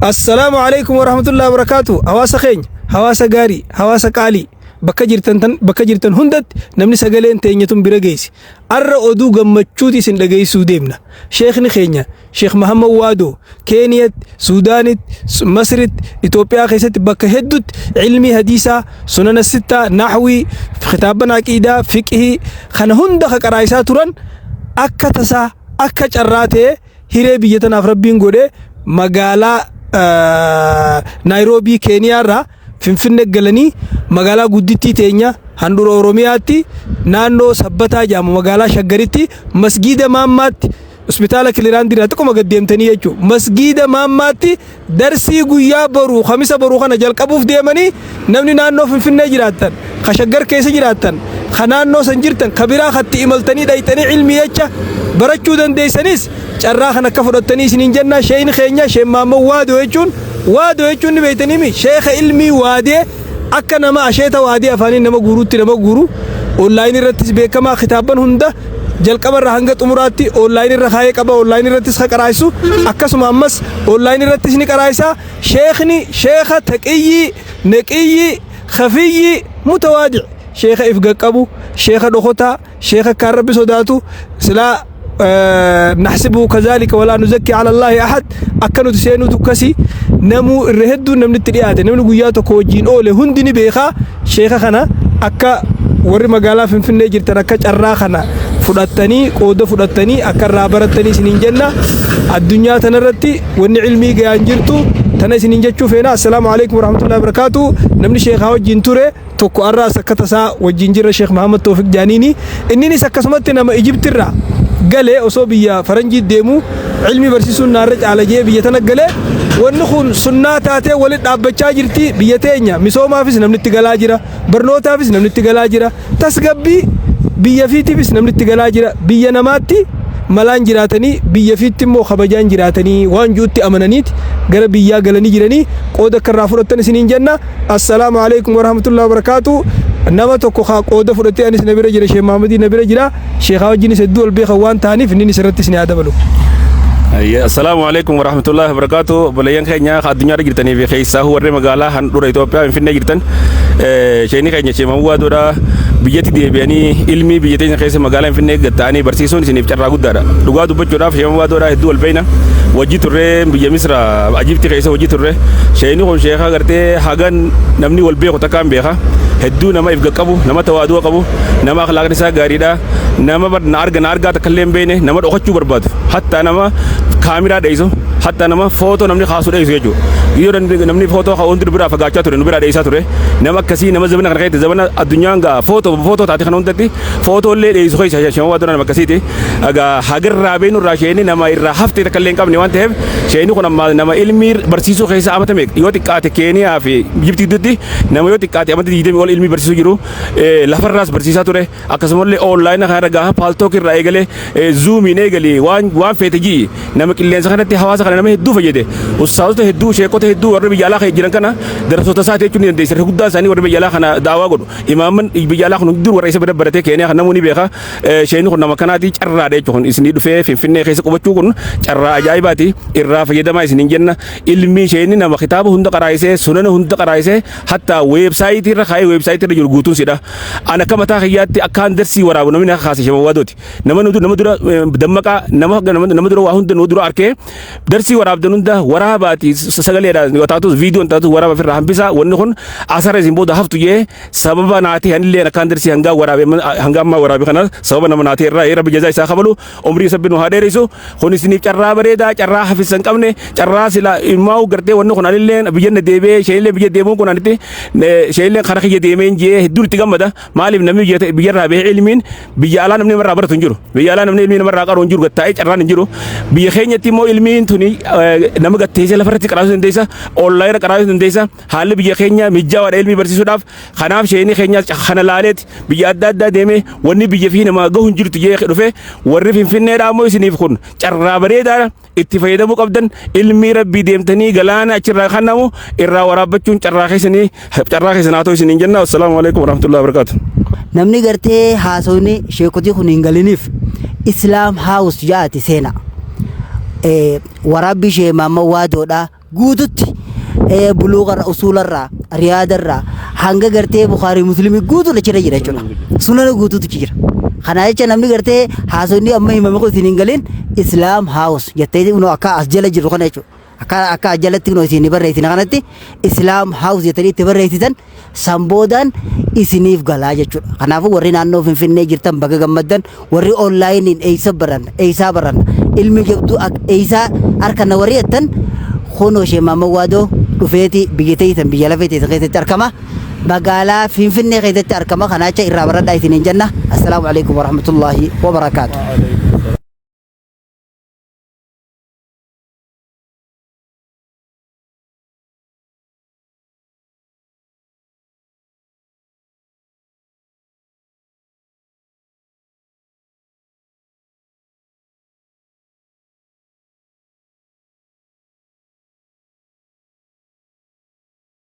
Assalaamu alaikum warahmatullahi wabarakaatu. Hawaasa keenya, hawaasa gaarii, hawaasa qaalii, bakka jirtan tan bakka jirtan hundatti namni sagaleen teenya tun bira geessi. Arra oduu gammachuuti isin dhageessuu deemna. Sheekni keenya Sheekh Mahammad Waadoo Keeniyatti, Suudaanitti, Masritti, Itoophiyaa keessatti bakka hedduutti ilmii hadiisaa, sunana sittaa, nahwii, kitaabban aqiidaa, fiqhii kana hunda ka qaraa'isaa turan akka tasaa akka carraa ta'ee hiree biyya tanaaf Rabbiin godhee magaalaa Naayiroobii Keeniyaarraa Finfinnee galanii magaalaa guddittii teenya handhuura Oromiyaatti naannoo Sabbataa jedhamu magaalaa Shaggaritti masgiida Maammaatti hospitaala Kiliraandii irraa xiqquma gad deemtanii jechuudha. Masgiida Maammaatti darsii guyyaa boruu Kamisa boruu kana jalqabuuf deemanii namni naannoo Finfinnee jiraattan, ka Shaggar keessa jiraattan, ka naannoo san jirtan, ka biraa katti imaltanii dhayxanii ilmii jecha barachuu dandeessanis carraa kan akka fudhattanii isiniin jenna. Sheeyni keenya Sheek Maamman Waadoo jechuun, Waadoo jechuun ni beektaniimi, sheeka ilmii waadee akka nama asheeta waadee afaaniin nama guuruutti nama guuru, online irrattis beekamaa, kitaabban hunda jalqaba irraa hanga xumuraatti online irra kaayee qaba, online irrattis ka qaraa'isu, akkasuma ammas online irrattis ni qaraa'isa. Sheekni sheeka taqiyyii, naqiyyii, khafiyyii, mutawaadi, sheeka if gaqqabu, sheeka dhokotaa, sheeka akkaan Rabbi sodaatu. Silaa naxsibuhu kazaalika walaa nuzakki ala Allaahi ahad, akka nuti seenuu tukkasi namuu irra hedduun namni itti dhiyaate, namni guyyaa tokko wajjiin oole hundi ni beekaa. Sheeka kana akka warri magaalaa Finfinnee jirtan akka carraa kana fudhattanii, qooda fudhattanii akka irraa barattanii isiniin jenna. Addunyaa tanarratti wanni ilmii gayaan jirtu tana isiniin jechuu feena. Assalaamu alaikum warahmatullahi wabarakaatu. Namni sheekaa wajjiin ture tokko arraas akka tasaa wajjin jirra, Sheekh Mahamad Toofiq Jaaniini. Inninis akkasumatti nama Ijiptirraa galee osoo biyya faranjii deemu ilmi barsiisuun naarra caala jee biyya tana galee. Wanni kun sunnaa taatee walitti dhaabbachaa jirti biyya teenya. Misoomaafis namni itti galaa jira, barnootaafis namni itti galaa jira, tasgabbii biyya fiitiifis namni itti galaa jira. Biyya namaatti malaan jiraatanii, biyya fiitti immoo kabajaan jiraatanii waan juutti amananiiti gara biyyaa galanii jiranii. Qooda akka irraa fudhattan isiniin jenna. Assalaamu alaikum warahmatullahi wabarakaatu. Nama tokko kaa qooda fudhatee anis na bira jira, Sheekh Mahamadii na bira jira. Sheekaa wajjinis hedduu ol beekan waan ta'aniif inni irratti isin haa dabalu. Assalaamu alaikum warahmatullahi wabarakatuh. Obboleeyyan keenya addunyaarra jirtanii fi keessaa warri magaalaa handhuura Itoophiyaa Finfinnee jirtan, sheekni keenya Sheekh Mahamad Waadoodha biyyatti deebi'anii ilmii biyya teenya keessa magaalaa Finfinnee gad ta'anii barsiisuun isiniif carraa guddaadha. Dhugaa dubbachuudhaaf Sheekh Mahamad Waadoodha hedduu wal beekna. Wajji turree biyya Misra Ajibti keessa wajji turre. Sheekni kun sheeka gartee hagan namni wal beeku takkaan beeka. Hedduu nama if qabu, nama tawaaduu qabu, nama akhlaaqni isaa gaariidha. Nama na arga na argaa takka illee hin beekne, nama dhokachuu barbaadu. Hatta nama kaameraa dheessu, hatta nama footoo namni kaasuu dheessu jechuudha. Yoo namni footoo ka'u hundi nu biraa fagaachaa ture, nu biraa dheessaa ture. Nama akkasii, nama zamana kana keessatti, zamana addunyaan gaa footoo footoo taate kana hundatti footoo illee dheessu keessa Sheekh Waadoo nama akkasiiti. Egaa hagarraa beeknu irraa sheekni nama irraa haftee takka illee hin qabne waan ta'eef, sheekni kun amma nama ilmii barsiisuu keessa amata meeqa yoo xiqqaate Keeniyaa fi Ijiptii gidduutti nama yoo xiqqaate amata 20 ol ilmii barsiisuu jiru, lafarraas barsiisaa ture. Akkasumallee online kana irra gaafa Paltalk irraa eegalee, Zoomiin eegalee, waan waan feete ji'i nama qilleensa kanatti hawaasa kana nama hedduu fayyade. Ustaazota hedduu, sheekota hedduu warri biyya alaa kan jiran kana darasoota isaati jechuun ni dandeessa. Irra guddaan isaanii warri biyya alaa kana daawaa godhu, imaamman biyya alaa kun hunduu warra isa bira baratee Keeniyaa kan namuu ni beeka. Sheekni kun nama kanaati. Carraadha jechuun kun isinii dhufee Finfinnee keessa qubachuu kun carraa ajaa'ibaati. Irraa fayyadamaa isiniin jenna. Ilmi sheekni nama kitaaba hunda qaraayisee, sunana hunda qaraayisee, hatta website irra kaa'ee website irra jiru guutuun sidha. Ana akka mataa kiyyaatti akkaan darsii waraabu namni akka kaase Sheekh Waadooti. Nama nama dura dammaqaa, nama nama dura waa hunda nu dura arkee darsii waraabdan hunda waraabaati, sagaleedhaan yoo taatus viidiyoon taatus waraaba ofirraa hambisaa, wanni kun asara isin booda haftu jee sababa naatee anillee akkaan darsii hangaa waraabe hanga ammaa waraabe kana sababa nama naatee irraa. Rabbi jazaa isaa kafalu, umrii sabbi nu haa dheeressu. Kun isiniif carraa bareedaa, carraa hafisa hin qabne, carraa sila ilmaa'u gartee. Wanni kun anillee biyya na deebi'ee isheenillee biyya deemuun kun anitti isheenillee kara kiyya deemeen jee hedduun itti gammada. Maaliif namni biyyarraa bahee ilmiin biyya alaa namni namarraa baratu hin jiru, biyya alaa namni ilmii namarraa qaru hin jiru, gattaa'ee carraan hin jiru. Biyya keenyatti immoo ilmiin tuni nama gatteessee lafarratti qaraasuu dandeessa, online qaraasuu dandeessa. Haalli biyya keenya mijjaawaadha ilmii barsiisuudhaaf. Kanaaf sheekni keenya kana laaleeti biyya adda addaa deemee wanni biyya fi nama gahu hin jirtu jee dhufe. Warri Finfinneedhaa immoo isiniif kun carraa bareedaadha, itti fayyadamuu qabdan. Ilmii Rabbii deemtanii galaana achirraa kennamu irraa waraabbachuun carraa keessanii, carraa keessan haa ta'u isiniin jenna. Assalaamu alaikum warahmatullahi wabarakatuh. Namni gartee haasawni sheekotii kun hin galiniif Islam House jaati seena. Waraabbii ishee Maamma Waadoodha. Guututti buluuqarra, usuularraa, riyaadarraa hanga gartee Bukaarii Muslimii guutuun achirra jira jechuudha. Sunana guutuutu achi jira. Kana jecha namni gartee haasofni amma himame kun isin hin galin, Islaam House jettee akka as jala jiru kana jechuudha. Akka as jalatti kunoo isin barreessina kanatti Islaam House jettanii itti barreessitan, san boodaan isiniif galaa jechuudha. Kanaafuu warri naannoo Finfinnee jirtan baga gammaddan. Warri onlaayiniin eessa baranna, eessaa baranna, ilmi jabduu eessaa harkanna warri jettan, kunoo Sheek Mahammad Waadoo dhufeeti biyya teessan, biyya lafee teessan keessatti argama. Magaalaa Finfinnee keessatti argama. Kanaacha irraa baradhaa isiniin jenna. Assalaamu alaikum warahmatullaahi wabarakaatu.